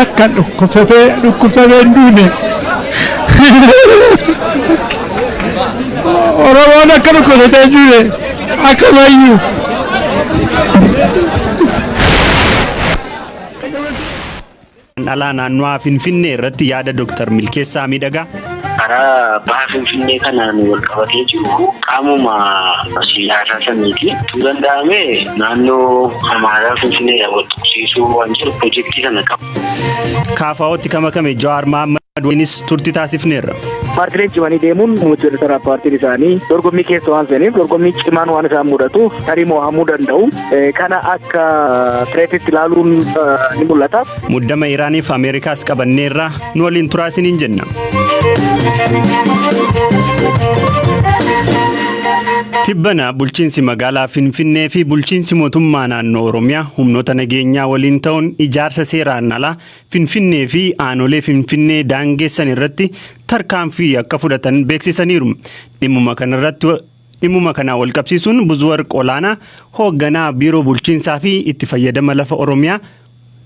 Akka dhukkubsatee dhukkubsatee hin duune. Oromoon akka dhukkubsatee hin duune akka fayyu. Dhalaa naannawaa Finfinnee irratti yaada Dr. Milkeessaa Miidhagaa. Karaa baha Finfinnee kanaan wal qabatee jiru qaamuma siyaasaa saniiti. Utuu danda'ame naannoo Amaaraa Finfinneedhaan wal tuqsiisuu waan jiru pirojektii sana qabu. KFO'tti kan makame Jawaar Mahaammad waliinis turtii taasifneerra. Paartileen cimanii deemuun muummichi ministeeraa paartiin isaanii dorgommii keessa waan seeneef dorgommii cimaan waan isaan mudatuuf tarii mo'amuu danda'u. Kana akka tireetitti ilaaluun ni mul'ata. Muddama Iraaniif Ameerikaas qabanneerra, nu waliin turaa isiniin jenna. Tibbana bulchiinsi magaalaa Finfinnee fi bulchiinsi mootummaa naannoo Oromiyaa humnoota nageenyaa waliin ta'uun ijaarsa seeraan alaa Finfinnee fi aanolee Finfinnee daangeessan irratti tarkaanfii akka fudhatan beeksisaniiru. Dhimmuma kanarratti Dhimmuma kanaan walqabsiisuun Buzuwarq Olaanaa hoogganaa Biiroo Bulchiinsaa fi Itti Fayyadama Lafa Oromiyaa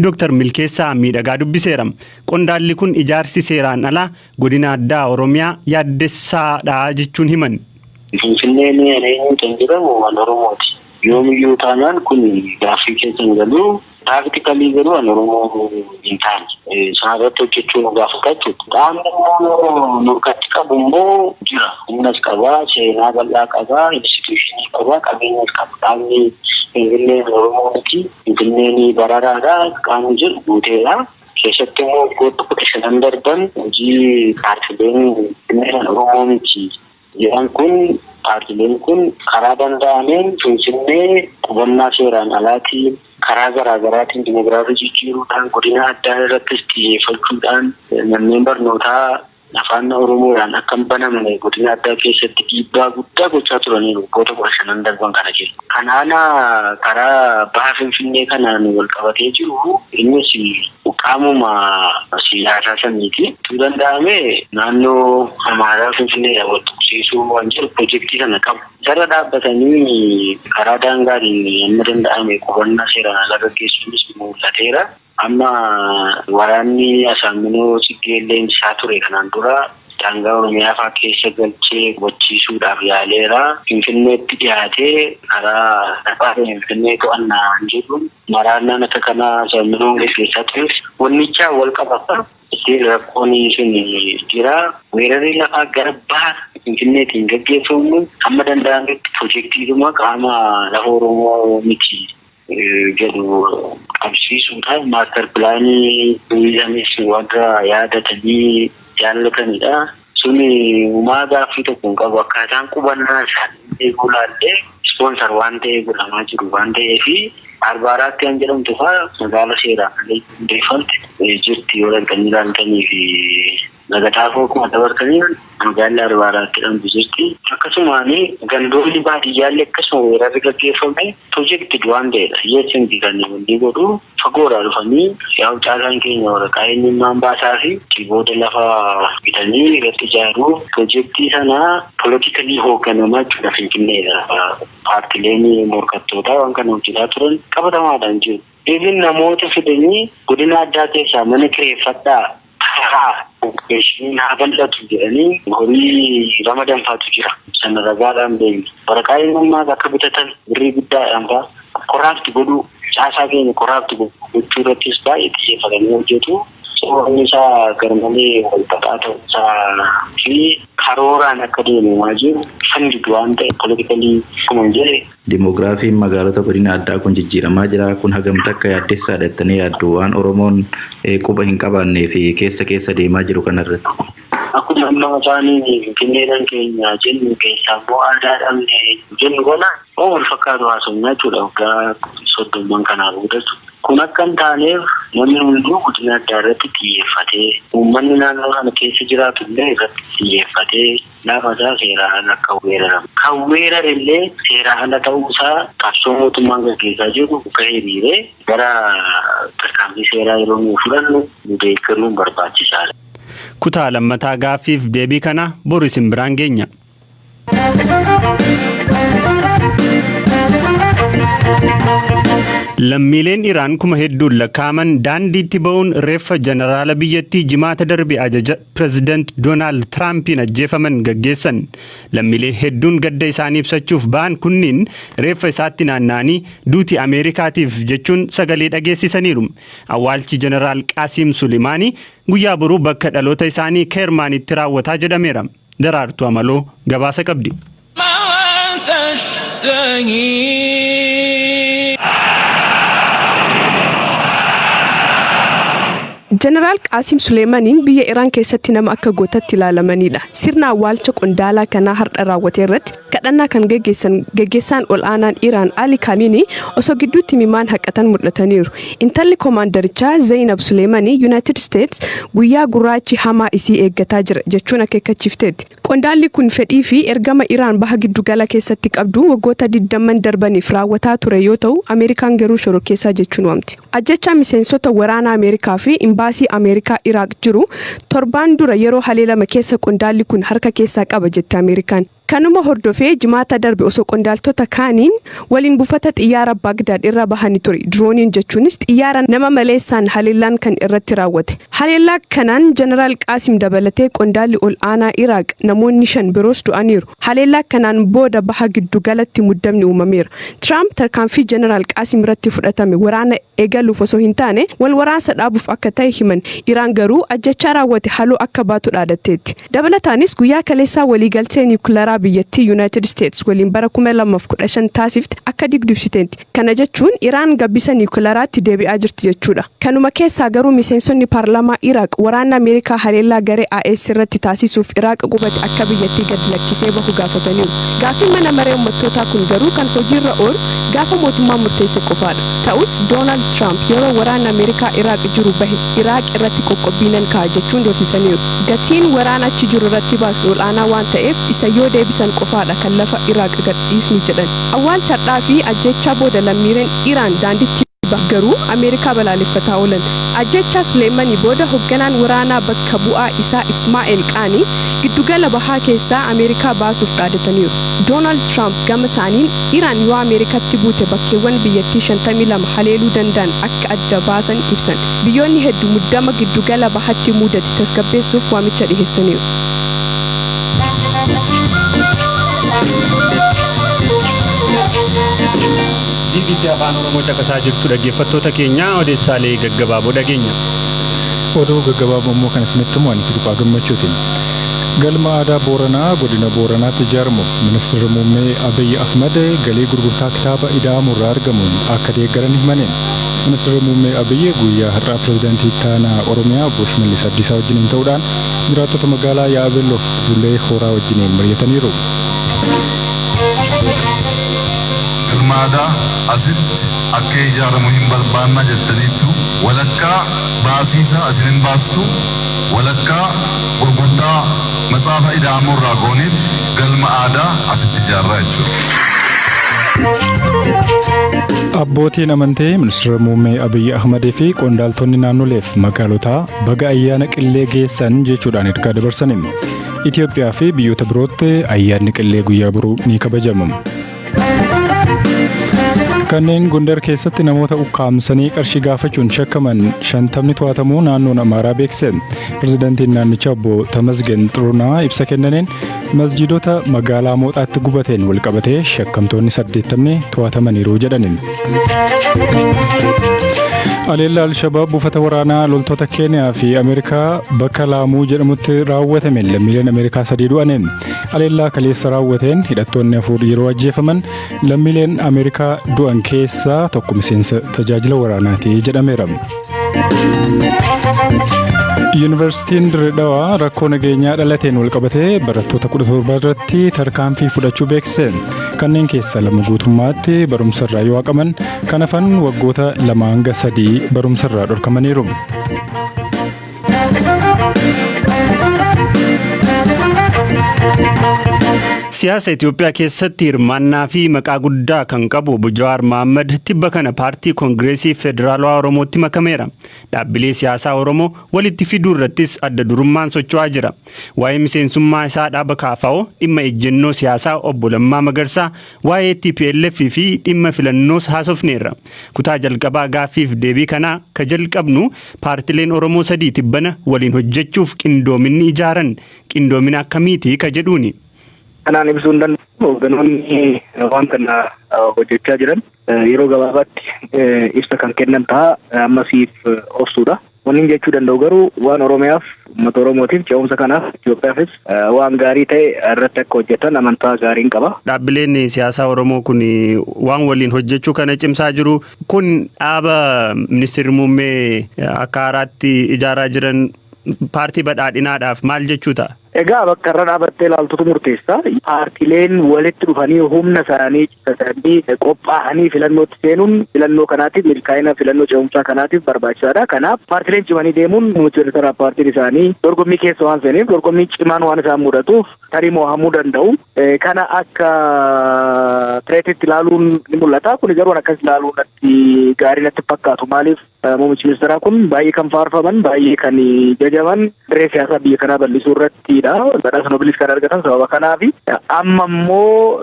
Dr. Milkeessaa Miidhagaa dubbiseera. Qondaalli kun ijaarsi seeraan alaa godina addaa Oromiyaa yaaddessaadha jechuun himan. Finfinneen eenyuun kan jedhamu waan Oromooti. Yoomiyyuu taanaan kun gaaffii keessa hin galu. Tactically garuu an Oromoo hin taane. Sana irratti hojjechuu nu gaafata jechuudha. Qaamni immoo nurkatti qabu immoo jira. Humnas qaba, seenaa bal'aa qaba, institution qaba, qabeenyas qaba. Qaamni Finfinneen Oromoo miti, Finfinneen bararaadha qaamni jedhu guuteera. Keessatti immoo waggoota 15 darban hojii paartileen Finfinneen Oromoo miti jedhan kun, paartileen kun karaa danda'ameen Finfinnee qubannaa seeraan alaatiin, karaa garaa garaatiin dimogiraafii jijjiiruudhaan, godina addaa irrattis xiyyeeffachuudhaan, manneen barnootaa afaan Oromoodhaan akka hin banamne godina addaa keessatti dhiibbaa guddaa gochaa turaniiru waggoota 15 darban kana keessa. Kanaana karaa baha Finfinnee kanaan wal qabatee jiru innis qaamuma siyaasaa saniiti. Utuu danda'ame naannoo Amaaraa Finfinneedhaan wal tuqsiisuu waan jedhu pirojektii sana qabu. Isarra dhaabbatanii karaa daangaatiin amma danda'ame qubannaa seeraan alaa gaggeessuunis mul'ateera. Amma waraanni Asaamminoo Tsiggee leenjisaa ture kanaan dura daangaa Oromiyaa fa'aa keessa galchee qubachiisuudhaaf yaaleera. Finfinneetti dhiyaatee karaa lafaa Finfinnee to'annaa waan jedhuun maraannaan akka kanaa Asaamminoon gaggeessaa tures wannichaan wal qabata. Ittiin rakkoon sun jira. Weerarri lafaa gara baha Finfinneetiin gaggeeffamu hamma danda'ametti pirojektiidhuma qaama lafa Oromoo miti jedhu qabsiisuudhaaf maastar pilaanii tuurizamis warra yaadatanii jaallatanidha. Suni uumaa gaaffii tokko hin qabu. Akkaataan qubannaa isaanii eeguu ilaallee ispoonsar waan ta'ee godhamaa jiru waan ta'eefi 44 kan jedhamtu fa'aa magaala seeraan malee hundeeffamte jirti yoo dhaqxanii ilaaltanii fi Laga Xaafoo akkuma dabartaniin magaalli 44 jedhamtu jirti. Akkasumaan gandoonni baadiyyaallee akkasuma weerarri gaggeeffame pirojekti waan ta'edha. Hiyyeessi miti kan wanni godhu, fagoodhaa dhufanii yaa'u caasaan keenya waraqaa eenyummaan baasaa fi booda lafa bitanii irratti ijaaru. Pirojektii sana politically hoogganamaa jechuudha Finfinneedha. Paartileen morkattootaa waan kana hojjetaa turan qabatamaadhaan jiru. Even namoota fidanii godina addaa keessaa mana kireeffadhaa taa'aa, populationiin haa bal'atu jedhanii horii ramadanfaatu jira. Sana ragaadhaan beekna. Waraqaa eenyummaas akka bitatan birrii guddaadhaan fa'aa corrupt godhuu, caasaa keenya corrupt gochuu irrattis baay'ee xiyyeeffatanii hojjetu. Sababni isaa garmalee wal xaxaa ta'uu isaa fi karooraan akka deemamaa jiru funded waan ta'e politically akkuma jedhe. Dimogiraafiin magaalota godina addaa kun jijjiiramaa jira. Kun hagam takka yaaddessaadha jettanii yaaddu waan Oromoon quba hin qabaannee fi keessa keessa deemaa jiru kanarratti? Akkuma amma afaan Finfinneedhaan keenya jennu keessaa immoo aadaa dhabne jennu kana waan wal fakkaatu haasofna jechuudha waggaa soddomman kanaa booda jechuudha. Kun akka hin taaneef namni hunduu godina addaa irratti xiyyeeffatee, uummanni naannoo sana keessa jiraatu illee irratti xiyyeeffatee lafa isaa seeraan ala akka weeraramu, kan weerare illee seeraan ala ta'uu isaa qabsoo mootummaan gaggeessaa jiru akka hiriiree gara tarkaanfii seeraa yeroo nuyi fudhannu nu deeggaruun barbaachisaadha. Kutaa lammataa gaaffiif deebii kana boru isin biraan geenya. Lammiileen Iraan 8000n lakkaa'aman daandiitti ba'uun reeffa jeneraala biyyattii Jimaata darbe ajaja Pireezidant Doonaald Tiraampiin ajjeefaman gaggeessan. Lammiilee hedduun gadda isaanii ibsachuuf ba'an kunniin reeffa isaatti naanna'anii duuti Ameerikaatiif jechuun sagalee dhageessisaniiru. Awwaalchi Jeneraal Qaasiim Sulimaanii guyyaa boruu bakka dhaloota isaanii Keermaanitti raawwataa jedhameera. Daraartuu Amaloo gabaasa qabdi. Jeneraal Qaasim Suleemaniin biyya Iraan keessatti nama akka gootatti ilaalamanidha. Sirna awwaalcha qondaalaa kanaa har'a raawwate irratti kadhannaa kan geggeessan geggeessaan ol aanaan Iraan Ali Kaamiinii osoo gidduutti imimaan haqatan mul'ataniiru. Intalli komaandarichaa Zayinab Suleemanii Yunaayitid Isteets guyyaa gurraachi hamaa isii eeggataa jira jechuun akeekkachiifteetti. Qondaalli kun fedhii fi ergama Iraan Baha Giddugala keessatti qabdu waggoota digdamman darbaniif raawwataa ture yoo ta'u, Ameerikaan garuu shororkeessaa jechuun waamti. Ajjeechaa miseensota waraanaa Ameerikaa fi Imbaasii Ameerikaa Iraaq jiru torbaan dura yeroo haleelame keessa qondaalli kun harka keessaa qaba jette Ameerikaan. Kanuma hordofee Jimaata darbe osoo qondaaltota kaaniin waliin buufata xiyyaara Baagdaad irra bahani ture dirooniin jechuunis xiyyaara nama maleessaan haleellaan kan irratti raawwate. Haleellaa kanaan Janaraal Qaasim dabalatee qondaalli ol aanaa Iraaq namoonni 5 biroos du'aniiru. Haleellaa kanaan booda Baha Giddugalatti muddamni uumameera. Tiraamp tarkaanfii Janaraal Qaasim irratti fudhatame waraana eegaluuf osoo hin taane wal waraansa dhaabuuf akka ta'e himan. Iraan garuu ajjeechaa raawwate haloo akka baatu dhaadatteetti. Dabalataanis guyyaa kaleessaa waliigaltee niwukilaraa biyyattii Yunaayitid Isteets waliin bara 2015 taasifte akka diigdu ibsiteetti. Kana jechuun Iraan gabbisa niwukilaraatti deebi'aa jirti jechuudha. Kanuma keessaa garuu miseensonni paarlamaa Iraaq waraanni Ameerikaa haleellaa garee IS irratti taasisuuf Iraaq qubate akka biyyattii gad lakkisee bahu gaafataniiru. Gaaffiin mana maree ummattootaa kun garuu kan hojiirra oolu gaafa mootummaan murteesse qofaadha. Ta'us Doonaald Tiraamp yeroo waraanni Ameerikaa Iraaq jiru bahe Iraaq irratti qoqqobbii nan kaa'a jechuun doorsisaniiru. Gatiin waraana achi jiru irratti baasnu ol'aanaa waan ta'eef isa yoo deebisan qofaadha kan lafa Iraaq gadhiisnu jedhan. Awwaalcha har'aa fi ajjeechaa booda lammiileen Iraan daanditti bahan garuu Ameerikaa balaaleffataa oolan. Ajjeechaa Suleeymanii booda hogganaan waraanaa bakka bu'aa isaa Ismaa'eel Qaanii giddugala bahaa keessaa Ameerikaa baasuuf dhaadataniiru. Doonaald Tiraamp gama isaaniin Iraan yoo Ameerikatti buute bakkeewwan biyyattii 52 haleeluu danda'an akka adda baasan ibsan. Biyyoonni heddu muddama giddugala bahatti muudate tasgabbeessuuf waamicha dhiheessaniiru. Bbc Afaan Oromoo caqasaa jirtu dhaggeeffattoota keenya odeessaalee gaggabaaboo dhageenya. Oduu gaggabaaboo immoo kan isinitti himu ani Hirphaa Gammachuutiin. Galma aadaa Booranaa godina Booranaatti ijaaramuuf Ministirri Muummee Abiy Ahmad galii gurgurtaa kitaaba Ida'amuu irraa argamuun akka deeggaran himaniin. Ministirri Muummee Abiy guyyaa har'aa Pireezidaantii Itti Aanaa Oromiyaa Obbo Shimallis Abdiisaa wajjiniin ta'uudhaan jiraattota magaalaa Yaa'abelloof Bulee Horaa wajjiniin mari'ataniiru. Galma aadaa asitti akka ijaaramu hin barbaanna jettaniittu. Walakkaa baasii isaa isin hin baastu, walakkaa gurgurtaa matsaafa Ida'amuu irraa gooneetu galma aadaa asitti ijaarra jechuudha. Abbootiin amantee Ministeera Muummee Abiyyi Ahmadii fi qondaaltonni naannoleef magaalotaa baga ayyaana qillee geessan jechuudhaan ergaa dabarsaniin. Itoophiyaa fi biyyoota birootti ayyaanni qillee guyyaa boruu ni kabajama. Kanneen Gondar keessatti namoota ukkaamsanii qarshii gaafachuun shakkaman shantamni to'atamuu naannoon Amaaraa beeksise. Pirezidaantiin naannichaa obbo Tamasgen Xurunaa ibsa kennaniin masjiidota magaalaa Mooxaatti gubateen walqabatee shakkamtoonni 80 to'atamaniiru jedhaniin. Aleella Alshabaab buufata waraanaa loltoota Keeniyaa fi Ameerikaa bakka Laamuu jedhamutti raawwatameen lammiileen Ameerikaa 3 du'aniin. Aleellaa kaleessa raawwateen hidhattoonni 4 yeroo ajjeefaman lammiileen Ameerikaa du'an keessaa tokko miseensa tajaajila waraanaati jedhameera. Yuunivarsiitiin Dirree Dhawaa rakkoo nageenyaa dhalateen walqabatee barattoota 17 irratti tarkaanfii fudhachuu beeksise. Kanneen keessaa 2 guutummaatti barumsarraa yoo haqaman kan hafan waggoota 2 hanga 3 barumsarraa dhorkamaniiru. Siyaasa Itoophiyaa keessatti hirmaannaa fi maqaa guddaa kan qabu Obbo Jawaar Mahaammad tibba kana paartii Koongireesii Federaalawaa Oromootti makameera. Dhaabbilee siyaasaa Oromoo walitti fiduu irrattis adda durummaan socho'aa jira. Waa'ee miseensummaa isaa dhaaba KFO, dhimma ejjennoo siyaasaa Obbo Lammaa Magarsaa, waa'ee tplf fi dhimma filannoos haasofneerra. Kutaa jalqabaa gaaffiif deebii kanaa ka jalqabnu paartileen Oromoo sadii tibbana waliin hojjechuuf qindoominni ijaaran qindoomina akkamiiti ka jedhuuni. Kanaan ibsuu hin danda'amu. Hoogganoonni waan kana hojjechaa jiran yeroo gabaabaatti ibsa kan kennan ta'a. Ammasiif obsuudha. Wanni jechuu danda'u garuu waan Oromiyaaf, uummata Oromootiif, ce'umsa kanaaf, Itoophiyaafis waan gaarii ta'e irratti akka hojjetan amantaa gaariin qaba. Dhaabbileen siyaasaa Oromoo kun waan waliin hojjechuu kana cimsaa jiru. Kun dhaaba ministeerri muummee akka haaraatti ijaaraa jiran paartii badhaadhinaadhaaf maal jechuu ta'a? Egaa bakka irra dhaabattee ilaaltutu murteessa. Paartileen walitti dhufanii humna isaanii cimsatanii qophaa'anii filannootti seenuun filannoo kanaatiif, milkaa'ina filannoo ce'umsaa kanaatiif barbaachisaadha. Kanaaf paartileen cimanii deemuun muummicha ministeeraa paartiin isaanii dorgommii keessa waan seeneef, dorgommii cimaan waan isaan mudatuuf tarii mo'amuu danda'u. Kana akka threatitti ilaaluun ni mul'ata. Kuni garuu akkas ilaaluun natti gaarii natti fakkaatu. Maaliif, muummichi ministeeraa kun baay'ee kan faarfaman, baay'ee kan jajaman diree siyaasaa biyya kanaa bal'isuu irrattidha. Badhaasa Noobelis kan argatan sababa kanaafi. Amma immoo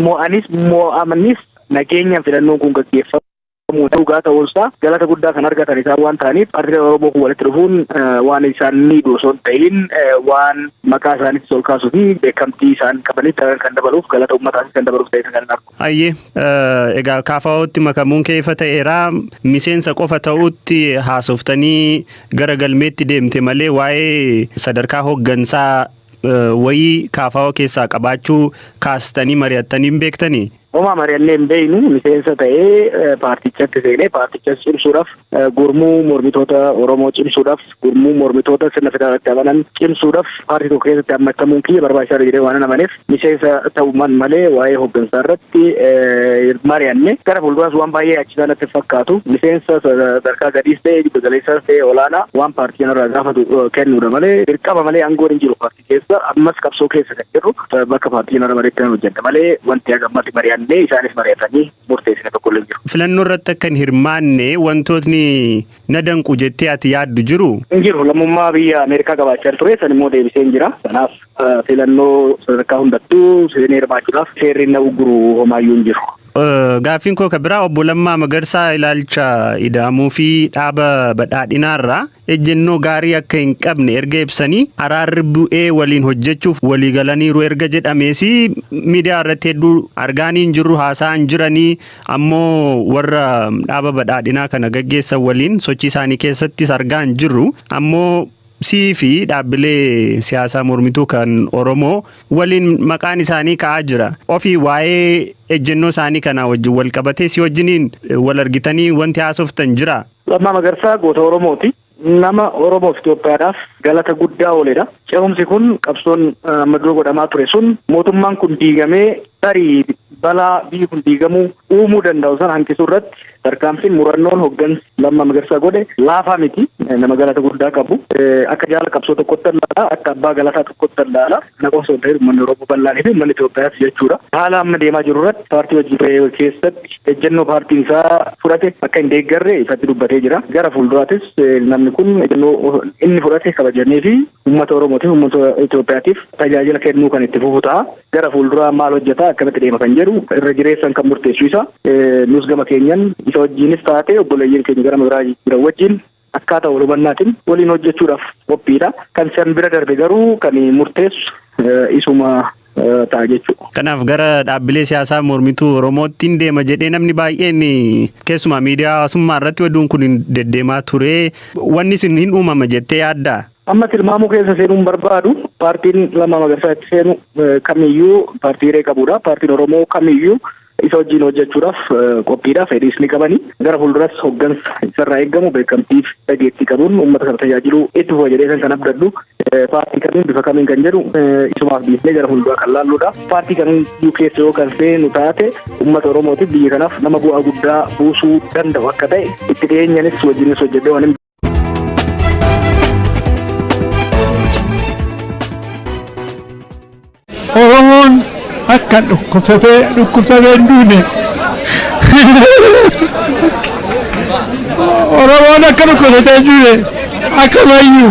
mo'anis mo'amanis nageenyaan filannoon kun gaggeeffamu dhugaa ta'uunsaa galata guddaa kan argatan isaan waan ta'aniif, paartiileen Oromoo kun walitti dhufuun waan isaan miidhu osoo hin ta'in, waan maqaa isaaniitti ol kaasuu fi beekamtii isaan qabaniif daran kan dabaluuf, galata uummataatis kan dabaluuf ta'e kan argu. Ayyee, egaa KFO'tti makamuun kee ifa ta'eera. Miseensa qofa ta'utti haasoftanii gara galmeetti deemte malee waa'ee sadarkaa hooggansaa wayii KFO keessaa qabaachuu kaastanii mari'attanii hin beektanii? Homaa mari'annee hin beeknu. Miseensa ta'ee paartichatti seenee paartichas cimsuudhaaf, gurmuu mormitoota Oromoo cimsuudhaaf, gurmuu mormitoota sirna federaalaatti amanan cimsuudhaaf paartii tokko keessatti hammatamuun kiyya barbaachisaadha jedhee waan amaneef miseensa ta'uman malee waa'ee hooggansaa irratti mari'anne gara fuulduraas waan baay'ee yaachisaa natti fakkaatu. Miseensa sadarkaa gadiis ta'e, giddu galeessaas ta'e, olaanaa waan paartii kanarraa gaafatu kennuudha malee, dirqama malee aangoon hin jiru paartii keessa. Ammas qabsoo keessa kan jirru bakka paartii kanarra mari'atti kan hojjedha malee wanti haga ammatti mari'annee isaanis mari'atanii murteessine tokko illee hin jiru. Filannoo irratti akka hin hirmaanne wantootni na danqu jettee ati yaaddu jiru? Hin jiru. Lammummaa biyya Ameerikaa qabaachaa ture, san immoo deebisee hin jira. Kanaaf filannoo sadarkaa hundattuu seenee hirmaachuudhaaf seerri na ugguru homaayyuu hin jiru. Gaaffiin koo kan biraa, obbo Lammaa Magarsaa ilaalcha ida'amuu fi dhaaba badhaadhinaarraa ejjennoo gaarii akka hin qabne erga ibsanii, araarri bu'ee waliin hojjechuuf walii galaniiru erga jedhamees miidiyaa irratti hedduu argaanii hin jirru, haasa'an jiranii. Ammoo warra dhaaba badhaadhinaa kana gaggeessan waliin sochii isaanii keessattis argaa hin jirru. Ammoo sii fi dhaabbilee siyaasaa mormituu kan Oromoo waliin maqaan isaanii ka'aa jira. Ofii waa'ee ejjennoo isaanii kana wajjin wal qabatee si wajjiniin wal argitanii wanti haasoftan jira? Lammaa Magarsaa goota Oromooti. Nama Oromoof Itoophiyaadhaaf galata guddaa ooledha. Ce'umsi kun, qabsoon amma dura godhamaa ture sun, mootummaan kun diigamee tarii balaa biyyi kun diigamuu uumuu danda'u sana hanqisuu irratti tarkaanfiin murannoon hooggansi Lammaa Magarsaa godhe laafaa miti. Nama galata guddaa qabu. Akka jaala qabsoo tokkotti ilaala. Akka abbaa galataa tokkotti ilaala. Kana qofa osoo hin ta'in uummanni Oromoo bal'aanii fi uummanni Itoophiyaas jechuudha. Haala amma deemaa jiru irratti paartii hojii keessatti ejjennoo paartiin isaa fudhate akka hin deeggarre ifatti dubbatee jira. Gara fuulduraatis namni kun ejjennoo inni fudhate kabajamee fi uummata Oromootiif, uummata Itoophiyaatiif tajaajila kennuu kan itti fufu ta'a. Gara fuulduraa maal hojjeta, akkamitti deema kan jedhu irra jireessan kan murteessu isa. Nus gama keenyan isa wajjinis taate obboleeyyiin keenya gara biraa jiran wajjin akkaataa wal hubannaatiin waliin hojjechuudhaaf qophiidha. Kan san bira darbe garuu kan murteessu isuma ta'a jechuudha. Kanaaf gara dhaabbilee siyaasaa mormituu Oromootti hin deema jedhee namni baay'een keessumaa miidiyaa hawaasummaa irratti oduun kun deddeemaa ture. Wanni isin hin uumama jettee yaaddaa? Amma tilmaamuu keessa seenuun barbaadu. Paartiin Lammaa Magarsaa itti seenu kamiyyuu paartii hiree qabudha. Paartiin Oromoo kamiyyuu isa wajjin hojjechuudhaaf qophiidha. Fedhiis ni qabani. Gara fuulduras hoggansa isarraa eegamu beekamtiif dhageettii qabuun uummata kana tajaajiluu itti fufa jedhee kan abdadhu. Paartii kamiin, bifa kamiin kan jedhu isumaaf dhiisnee gara fuulduraa kan laalludha. Paartii kamiyyuu keessa yoo kan seenu taate uummata Oromootiif, biyya kanaaf nama bu'aa guddaa buusuu danda'u akka ta'e itti dhiyeenyanis wajjinis hojjedhee waan Oromoon Akka dhukkubsatee dhukkubsatee hin duune. Oromoon akka dhukkubsatee hin duune akka fayyu.